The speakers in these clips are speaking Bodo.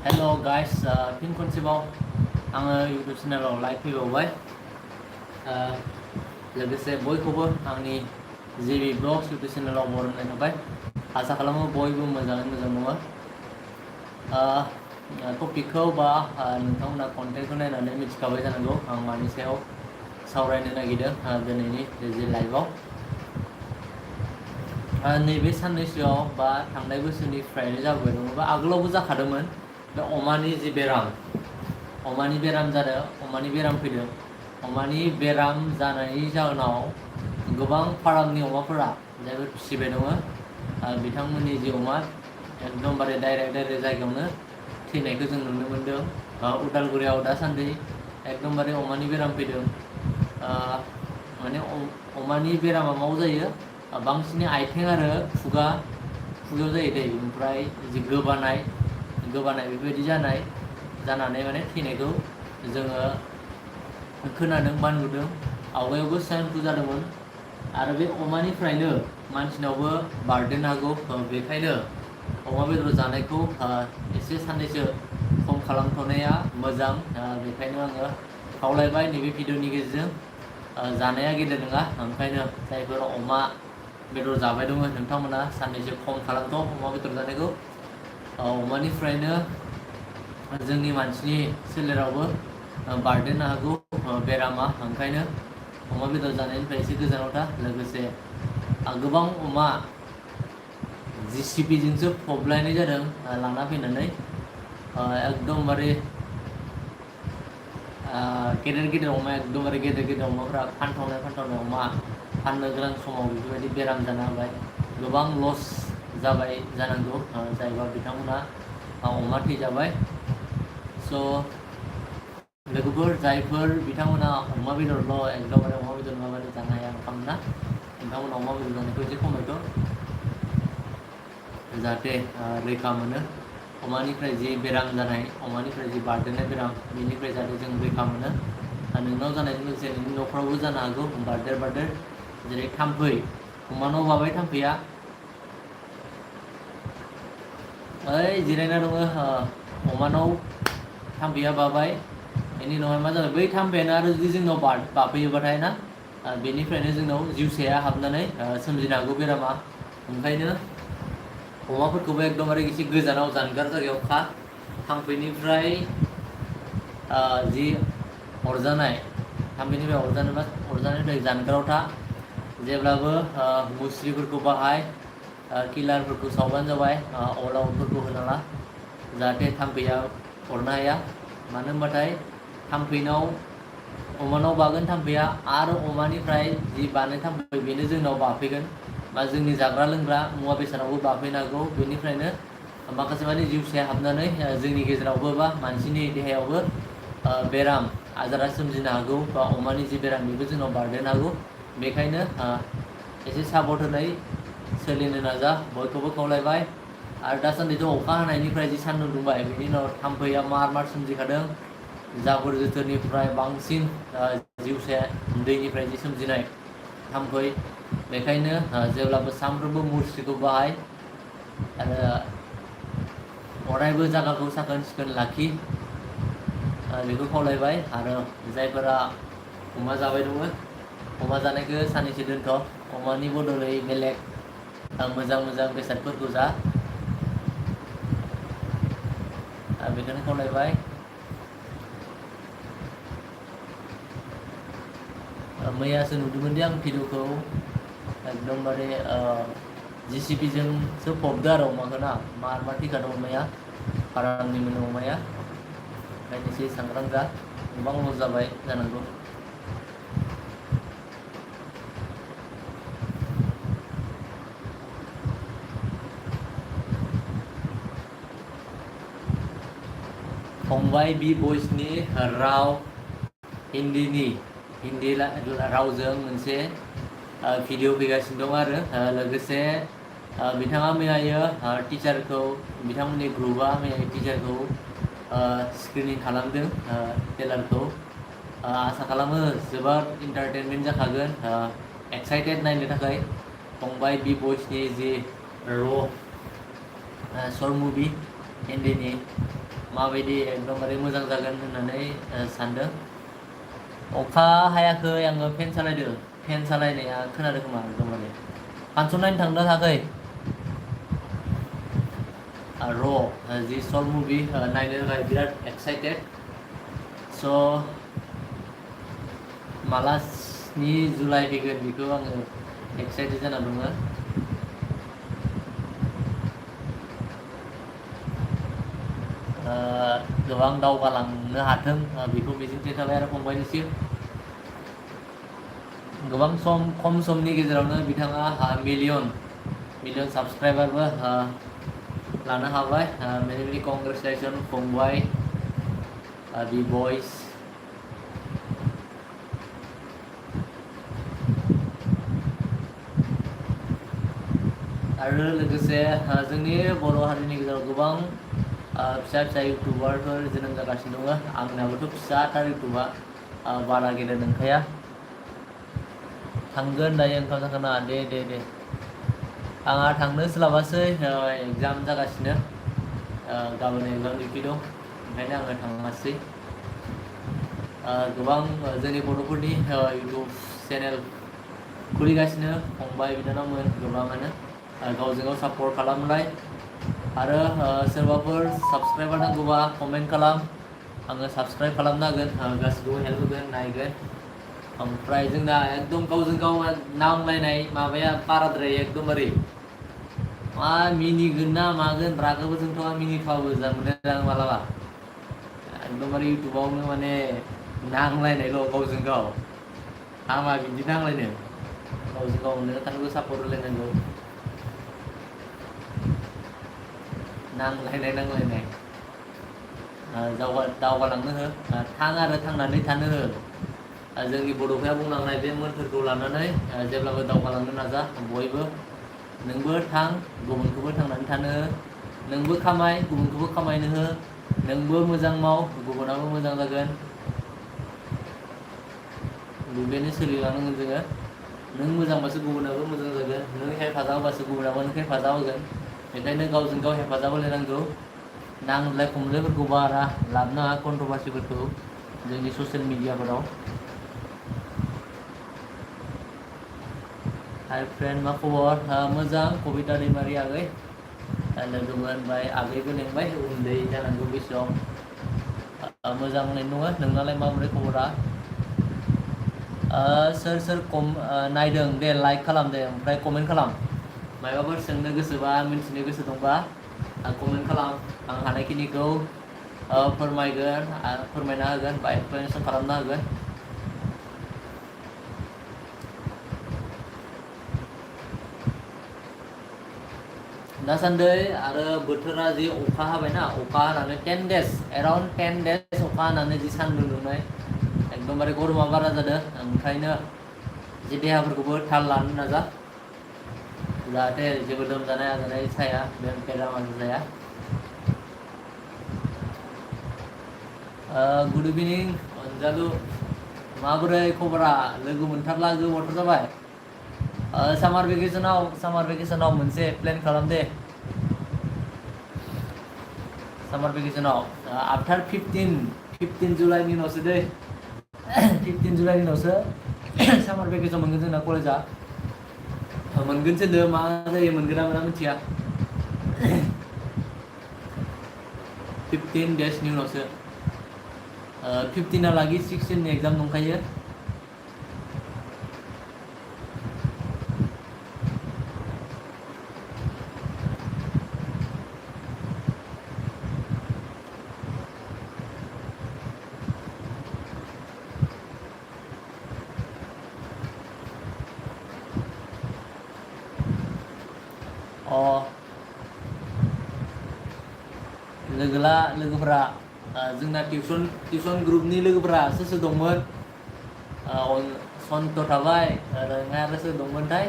Hello guys, फिन खनसेबाव आङो YouTube चेनेलाव लाइभ फैबावबाय लोगोसे बयखौबो आंनि JB Vlogs YouTube चेनेलाव बरायनाय थाबाय। आसा खालामो बयबो मोजाङै मोजां दङ। टपिकखौ बा नोंथांमोना कन्टेन्टखौ नायनानै मिथिखाबाय जानांगौ आं मानि सायाव सावरायनो नागिरदों दिनैनि जे लाइभआव। नैबे साननैसोआव बा थांनाय बोसोरनिफ्रायनो जाबोबाय दङ बा आगोलावबो जाखादोंमोन बे अमानि जि बेराम, अमानि बेराम जादों, अमानि बेराम फैदों। अमानि बेराम जानायनि जाहोनाव गोबां फार्मनि अमाफोरा जायफोर फिसिबाय दङ बिथांमोननि जि अमा एकदमबारे डाइरेक्ट जायगायावनो थैनायखौ जों नुनो मोनदों। उदालगुरियाव दासान्दि एकदमबारे अमानि बेराम फैदों। माने अमानि बेरामा माव जायो बांसिनै आथिं आरो खुगायाव जायो दै, ओमफ्राय जि गोबानाय बेबायदि जानानै माने थैनायखौ जोङो खोनादों बा नुदों। आवगायावबो स्वाइन फ्लु जादोंमोन आरो बे अमानिफ्रायनो मानसिनावबो बारदेरनो हागौ। बेखायनो अमा बेदर जानायखौ एसे साननैसो खम खालामथ'नाया मोजां। बेखायनो आङो खावलायबाय नैबे भिडिअनि गेजेरजों जानाया गेदेर नङा, ओंखायनो जायफोर अमा बेदर जाबाय दङ नोंथांमोना साननैसो खम खालामथ' अमा बेदर जानायखौ। अमानिफ्रायनो जोंनि मानसिनि सोलेरावबो बारदेरनो हागौ बेरामा, ओंखायनो अमा बेदर जानायनिफ्राय एसे गोजानाव था। लोगोसे गोबां अमा JCBजोंसो फबलायनाय जादों लाना फैनानै एकदमबारे गेदेर अमा, एकदमबारे गेदेर अमाफोरा फानथावनाय अमा फाननो गोनां समाव बेफोरबायदि बेराम जाना होबाय। गोबां लस जाबाय जानांगौ जायबा बिथांमोना अमा थैजाबाय। स' लोगोफोर जायफोर बिथांमोना अमा बेदरल' एकदमबारे अमा बेदर नङाबानो जानो हाया ओंखामना, नोंथांमोना अमा बेदर जानायखौ एसे खमायथ' जाहाथे रैखा मोनो। अमानिफ्राय जि बेराम जानाय, अमानिफ्राय जि बारदेरनाय बेराम, बेनिफ्राय जाहाथे जों रैखा मोनो। नोंनाव जानायजों लोगोसे नोंनि न'खरावबो जानो हागौ बारदेर जेरै थाम्फै, अमानाव बाबाय थाम्फैया, ओइ जिरायना दङ, अमानाव थाम्फैया बाबाय, बेनि उनावहाय मा जाबाय बै थाम्फैयानो आरो जुदि जोंनाव बाफैयोबाथाय ना बेनिफ्रायनो जोंनाव जिउसाया हाबनानै सोमजिनो हागौ बेरामा। ओंखायनो अमाफोरखौबो एकदमबारे एसे गोजानाव जानगार जायगायाव खा। थाम्फैनिफ्राय जि अरजानाय, थाम्फैनिफ्राय जानगाराव था। जेब्लाबो मुस्रिफोरखौ बाहाय, किलारफोरखौ सावबानो जाबाय, अल आउटफोरखौ होनाङा जाहाथे थाम्फैया अरनो हाया। मानो होनबाथाय अमानाव बागोन थाम्फैया आरो अमानिफ्राय जि बानाय थाम्फै बेनो जोंनाव बाफैगोन बा जोंनि जाग्रा लोंग्रा मुवा बेसादावबो बाफैनो हागौ। बेनिफ्रायनो माखासे माने जिउसाया हाबनानै जोंनि गेजेरावबो बा मानसिनि देहायावबो बेराम आजारा सोमजिनो हागौ बा अमानि जि बेराम बेबो जोंनाव बारदेरनो हागौ। बेखायनो एसे साबधानै सोलिनो नाजा, बयखौबो खावलायबाय। आरो दासान्दिथ' अखा हानायनिफ्राय जि सान्दुं दुंबाय बेनि उनाव थाम्फैया मार सोमजिखादों। जाबोर जोथोरनिफ्राय बांसिन जिउसाया दैनिफ्राय जि सोमजिनाय थाम्फै, बेखायनो जेब्लाबो सानफ्रोमबो मुस्रिखौ बाहाय आरो अरायबो जायगाखौ साखोन सिखोन लाखि, बेखौ खावलायबाय। आरो जायफोरा अमा जाबाय दङ, अमा जानायखौ साननैसो दोनथ', अमानि बदलै बेलेग मोजां बेसादफोरखौ जा, बेखौनो खावलायबाय। मैयासो नुदोंमोन दि आं भिडिअखौ एकदमबारे JCBजोंसो फबदो आरो अमाखौ ना, मार थैखादों अमाया, फारामनि मोनो अमाया। ओंखायनो एसे सांग्रां जा, गोबां लस जाबाय जानांगौ। फंबाय बि भइसनि राव हिन्दी रावजों मोनसे भिडिअ फैगासिनो दं आरो लोगोसे बिथाङा मैयायो बिथांमोननि ग्रुपआ मैया टिचारखौ स्क्रिनिं खालामदों ट्रेलारखौ। आसा खालामो जोबोद इन्टारटेनमेन्ट जाखागोन, एक्साइटेड नायनो थाखाय। फंबाय बि भइसनि जि र' शर्ट मुभि हिन्दीनि माबायदि एकदमबारे मोजां जागोन होननानै सानदों। अखा हायाखै, आङो फेन सालायदों। फेन सालायनाया खोनादों खोमा एकदमबारे। फांसन नायनो थांदों थाङाखै? र' जि सर्ट मुभि नायनो थाखाय बिराद एक्साइटेड। स' माला 7 जुलाइ फैगोन बेखौ आङो एक्साइटेड जाना दङ। गोबां दावगालांनो हाथों बेखौ मिजिंथिनाय थाबाय आरो फंबायनिसिम। गोबां खम समनि गेजेरावनो बिथाङा मिलियन साबसक्राइबारबो लानो हाबाय। मेनि मेनि कंग्रेचुलेसन फंबाय बि बयस। आरो लोगोसे जोंनि बर' हारिनि गेजेराव गोबां फिसा फिसा इउटुबारफोर जोनोम जागासिनो दङ। आंनाबोथ' फिसाथार इउटुबा बारा गेदेर नंखाया। थांगोन दायो ओंखाम जाखांना। दे आंहा थांनो सोलाबासै, एग्जाम जागासिनो। गाबोन एग्जाम डिउटि दं, ओंखायनो आङो थाङासै। गोबां जोंनि बर'फोरनि इउटुब चेनेल खुलिगासिनो फंबाय बिनानावमोन गोबाङानो। गावजों गाव सापर्ट खालामलाय। आरो सोरबाफोर साबसक्राइबार नांगौबा कमेन्ट खालाम, आङो साबसक्राइब खालामना होगोन। गासिखौबो हेल्प होगोन, नायगोन। ओमफ्राय जोंना एकदम गावजों गाव नांलायनाय माबाया बाराद्राय एकदमबारे। मा मिनिगोन ना मागोन रागाबो जोंथ'आ, मिनिथावाबो मोनो आं मालाबा। एकदमबारे इउटुबावनो माने नांलायनायल' गावजों गाव। हामा बिदि नांलायनो। गावजों गावनो थानांगौ, सापर्ट होलायनांगौ। नांलायनाय दावगालांनो हो, थां आरो थांनानै थानो हो। जोंनि बड'फाया बुंलांनाय बे मोन्थोरखौ लानानै जेब्लाबो दावगालांनो नाजा बयबो। नोंबो थां, गुबुनखौबो थांनानै थानो हो। नोंबो खामाय, गुबुनखौबो खामायनो हो। नोंबो मोजां माव, गुबुनाबो मोजां जागोन। बेनो सोलिलांनांगोन जोङो। नों मोजांबासो गुबुनाबो मोजां जागोन। नों हेफाजाब होबासो गुबुनाबो नों हेफाजाब होगोन। बेखायनो गावजों गाव हेफाजाब होलायनांगौ। नांज्लाय खमज्लायफोरखौ बारा लाबोनाङा, कन्ट्रभार्सिफोरखौ जोंनि ससियेल मिडियाफोराव। हाय फ्रेन्ड, मा खबर? मोजां। कबिता दैमारि आगै लोगो मोनबाय, आगैबो लेंबाय। उन्दै जानांगौ बैसोआव। मोजाङैनो दङ। नोंनालाय माबोरै खबरा? सोर नायदों दे लाइक खालाम दे, ओमफ्राय कमेन्ट खालाम। माबाफोर सोंनो गोसोबा, मिन्थिनो गोसो दंबा कमेन्ट खालाम। आं हानायखिनिखौ फोरमायगोन, फोरमायना होगोन बा एक्सप्लेनेसन खालामना होगोन। दासान्दि आरो बोथोरा जि अखा हाबायना, अखा हानानै 10 डेज एराउन्ड 10 डेज अखा हानानै जि सान्दुं दुंनाय, एकदमबारे गरमा बारा जादों। ओंखायनो जि देहाफोरखौबो थाल लानो नाजा, जाहाथे जेबो लोमजानाय आजानाय जाया, बेराम आजार जाया। गुड इभिनिं अनजालु, माबोरै खबरा? लोगो मोनथारला, गोबावथार जाबाय। सामार भेकेसनाव मोनसे प्लेन खालाम दे। सामार भेकेसनाव आफ्टार 15 जुलाइनि उनावसो दै। 15 जुलाइनि उनावसो सामार भेकेसन मोनगोन जोंना कलेजा। मोनगोनसो नो, मा जायो मोनगोन ना मोना मिथिया। 15 डेसनि उनावसो। 15 लागि 16 एक्जाम दंखायो। लोगोफोरा जोंना टिउसन ग्रुपनि लोगोफोरा सोर सोर दंमोन? सन्त थाबाय, आरो सोर दंमोनथाय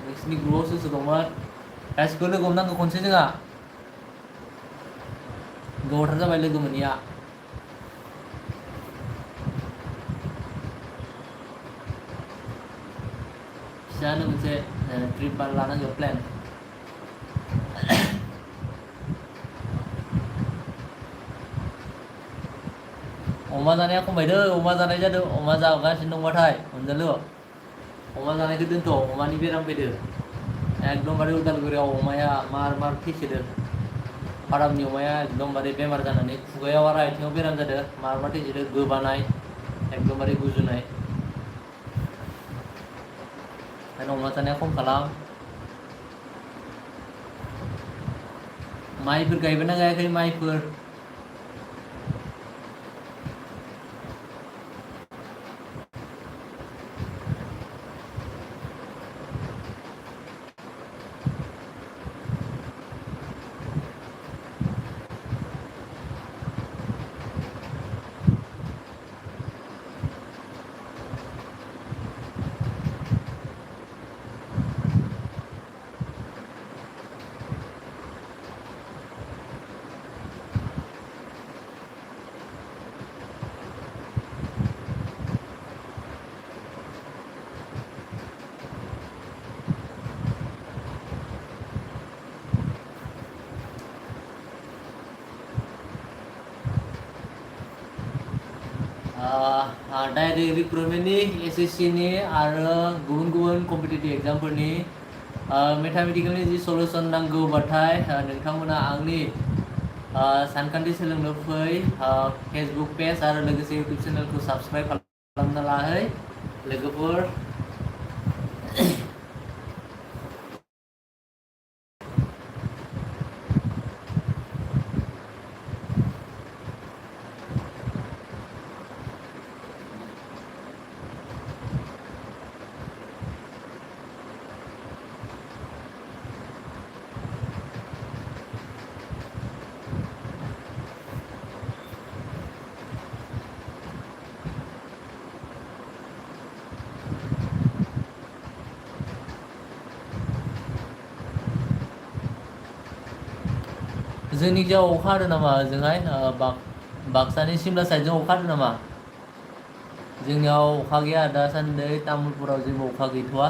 नोंसिनि ग्रुपआव सोर सोर दंमोन? गासिखौबो लोगो हमनांगौ खनसे जोंहा। गोबावथार जाबाय लोगो मोनैया। फिसानो मोनसे ट्रिप लानांगौ, प्लेन। अमा जानाया खमायदो अमा जानाय जादों अमा जागासिनो दंबाथाय अनजालु अमा जानायखौ दोनथ' अमानि बेराम फैदो एकदमबारे उदालगुरियाव अमाया मार थैसोदो फारामनि अमाया एकदमबारे बेमार जानानै खुगायाव आरो आथिङाव बेराम जादों मार थैसोदो गोबानाय एकदमबारे गुजुनाय ओंखायनो अमा जानाया खम खालाम माइफोर गायबायना गायाखै माइफोर डाइरेक्ट रिक्रुटमेन्टनि एसएससिनि आरो गुबुन गुबुन कम्पिटिटिभ एग्जामफोरनि मेथामेटिकेलनि जि सलुसन नांगौबाथाय नोंथांमोना आंनि सानखान्थि सोलोंनो फै फेसबुक पेज आरो लोगोसे इउटुब चेनेलखौ साबस्क्राइब खालामना लाहै लोगोफोर जोंनि जायगायाव अखा हादों नामा ओजोंहाय बाक्सानि सिमला साइडजों अखा हादों नामा जोंनियाव अखा गैया दासान्दि तामुलपुराव जेबो अखा गैथ'वा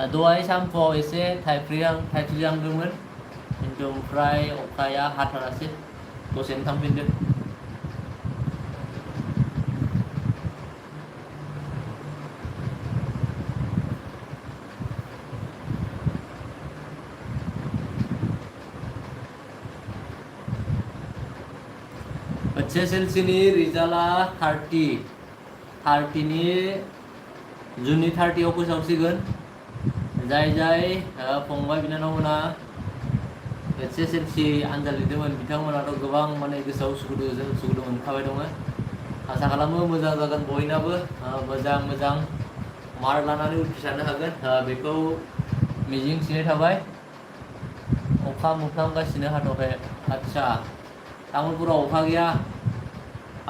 दहाय सानफुआव एसे थाइफ्रिहांदोंमोन खिन्थु ओमफ्राय अखाया हाथारासै दसेनो थांफिनदों एसएसएलसिनि रिजाल्टआ 30नि जुननि 30आव फोसावसिगोन जाय फंबाय बिनानावमोना एसएसएलसि आनजाद लिरदोंमोन बिथांमोनाथ' गोबां माने गोसोआव उसुखुथु मोनखाबाय दङ आसा खालामो मोजां जागोन बयनाबो मोजां मार्क लानानै उथ्रिसारनो हागोन बेखौ मिजिं थिनाय थाबाय अखा मोफ्लामगासिनो हाथ'खाय आदसा तामुलपुराव अखा गैया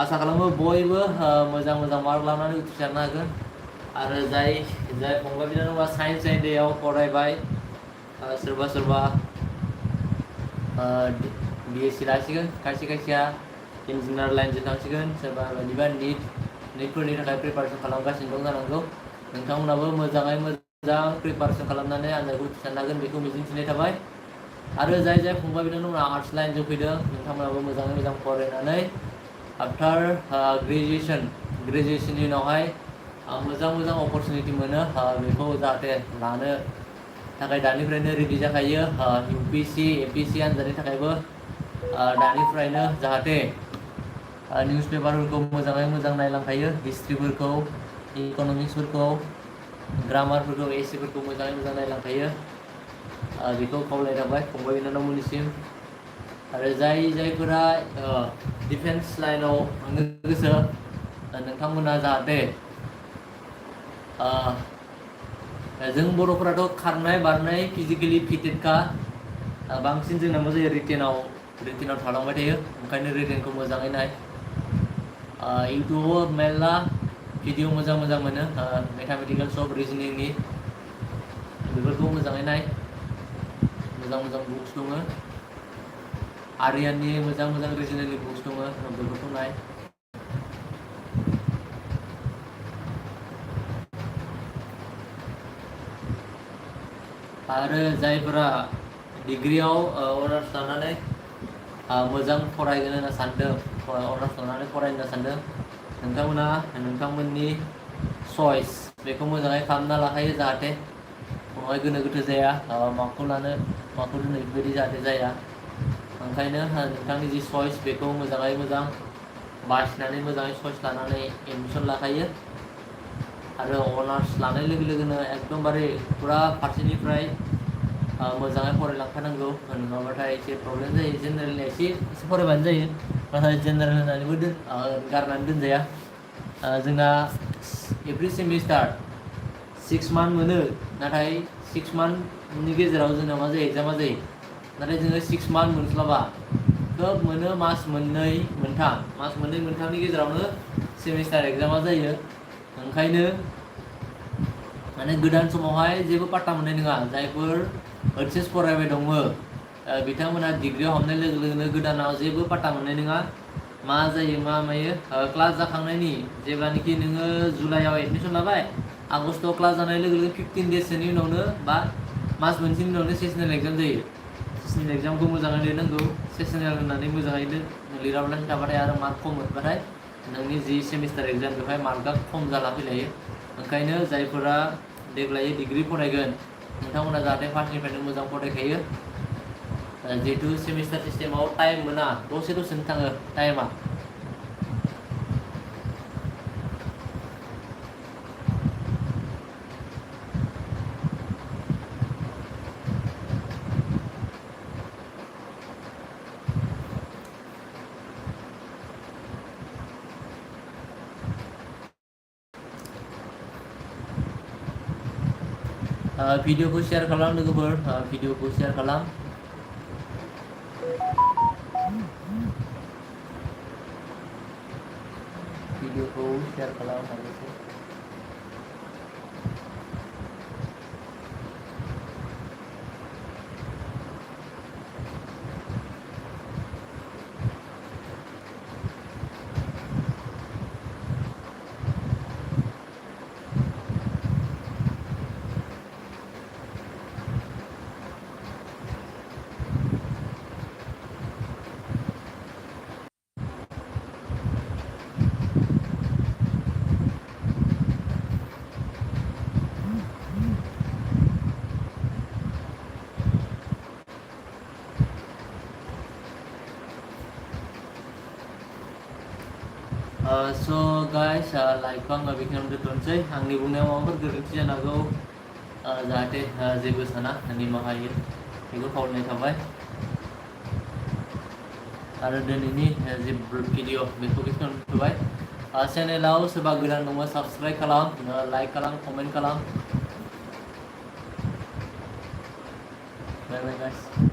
आसा खालामो बयबो मोजां मार्क लानानै उथ्रिसारनो हागोन आरो जाय फंबाय बिनानावा साइन्स आयदायाव फरायबाय सोरबा बिएससि लासिगोन खायसेया इन्जिनियार लाइनजों थांसिगोन सोरबा बायदिबा निटफोरनि थाखाय प्रिपारेसन खालामगासिनो दं जानांगौ नोंथांमोनाबो मोजाङै मोजां प्रिपारेसन खालामनानै आनजादखौ उथ्रिसारनो हागोन बेखौ मिजिंथिनाय थाबाय आरो जाय फंबाय बिनानावमोना आर्ट्स लाइनजों फैदों नोंथांमोनाबो मोजाङै मोजां फरायनानै आफ्टार ग्रेजुएसननि उनावहाय मोजां अपरचुनिटि मोनो बेखौ जाहाथे लानो थाखाय दानिफ्रायनो रेडि जाखायो यूपीएससी एपीएससी आनजादनि थाखायबो दानिफ्रायनो जाहाथे निउस पेपारफोरखौ मोजाङै मोजां नायलांखायो हिस्ट्रिफोरखौ इकनमिक्सफोरखौ ग्रामारफोरखौ एसेफोरखौ मोजाङै मोजां नायलांखायो बेखौ खावलायनाय थाबाय फंबाय बिनानावमोननिसिम आरो जायफोरा डिफेन्स लाइनाव थांनो गोसो नोंथांमोना जाहाथे जों बर'फोराथ' खारनाय बारनाय फिजिकेलि फिटेडखा बांसिन जोंना मा जायो रिटेनाव थालांबाय थायो ओंखायनो रिटेनखौ मोजाङै नाय इउटुबाव मेरला भिडिअ मोजां मोनो मेथामेटिकेल्स अफ रिजनिंनि बेफोरखौ मोजाङै नाय मोजां बुक्स दङ आरियाननि मोजां रिजनिंनि बुक्स दङ बेफोरखौ नाय आरो जायफोरा डिग्रियाव अनार्स लानानै मोजां फरायगोन होनना सानदों अनार्स लानानै फरायनो सानदों नोंथांमोना नोंथांमोननि चइस बेखौ मोजाङै खालामना लाखायो जाहाथे उनावहाय गोनो गोथो जाया माखौ लानो माखौ दोनो बेबायदि जाहाथे जाया ओंखायनो नोंथांनि जि चइस बेखौ मोजाङै मोजां बासिनानै मोजाङै चइस लानानै एडमिसन लाखायो आरो अनार्स लानाय लोगो लोगोनो एकदमबारे फुरा फारसेनिफ्राय मोजाङै फरायलांखानांगौ नङाबाथाय एसे प्रब्लेम जायो जेनेरेलनिया एसे फरायबानो जायो नाथाय जेनेरेल होननानैबो गारनानै दोनजाया जोंना एभ्रि सेमिस्टार 6 मान्थ मोनो नाथाय 6 मान्थनि गेजेराव जोंना मा जायो एग्जामा जायो नाथाय जोङो 6 मान्थ मोनस्लाबा खोब मोनो मास मोननै मोनथामनि गेजेरावनो सेमिस्टार एग्जामा जायो ओंखायनो माने गोदान समावहाय जेबो पात्ता मोननाय नङा जायफोर OHS फरायबाय दङ बिथांमोना डिग्रियाव हाबनाय लोगो लोगोनो गोदानाव जेबो पात्ता मोननाय नङा मा जायो मा मायो क्लास जाखांनायनि जेब्लानोखि नोङो जुलाइआव एडमिसन लाबाय आगस्टआव क्लास जानाय लोगो लोगो 15 डेजसोनि उनावनो बा मास मोनसेनि उनावनो सेसनेल एग्जाम जायो सेसनेल एग्जामखौ मोजाङै लिरनांगौ सेसनेल होननानै मोजाङै लिराब्लानो थाबाथाय आरो मार्क खम मोनबाथाय नोंनि जि सेमिस्टार एग्जाम बेवहाय मार्कआ खम जाना फैलायो ओंखायनो जायफोरा देग्लाय डिग्री फरायगोन नोंथांमोना जाहाथे फार्स्टनिफ्रायनो मोजां फरायखायो जिहेतु सेमिस्टार सिस्टेमाव टाइम मोना दसे दसेनो थाङो टाइमा भिडियोखौ शेयार खालाम लोगोफोर भिडियोखौ शेयार खालाम भिडियोखौ शेयार खालाम हागोन So guys, लाइकखौ आङो बेखिनियावनो दोनथ'नोसै आंनि बुंनायाव माबाफोर गोरोन्थि जानो हागौ जाहाथे जेबो साना निमाहा होयो बेखौ खावलायनाय थाबाय आरो दिनैनि जि भिडिअ बेखौ बेखिनियावनो दोनथ'बाय चेनेलाव सोरबा गोदान दङ साबस्क्राइब खालाम लाइक खालाम कमेन्ट खालाम बाय बाय गाइस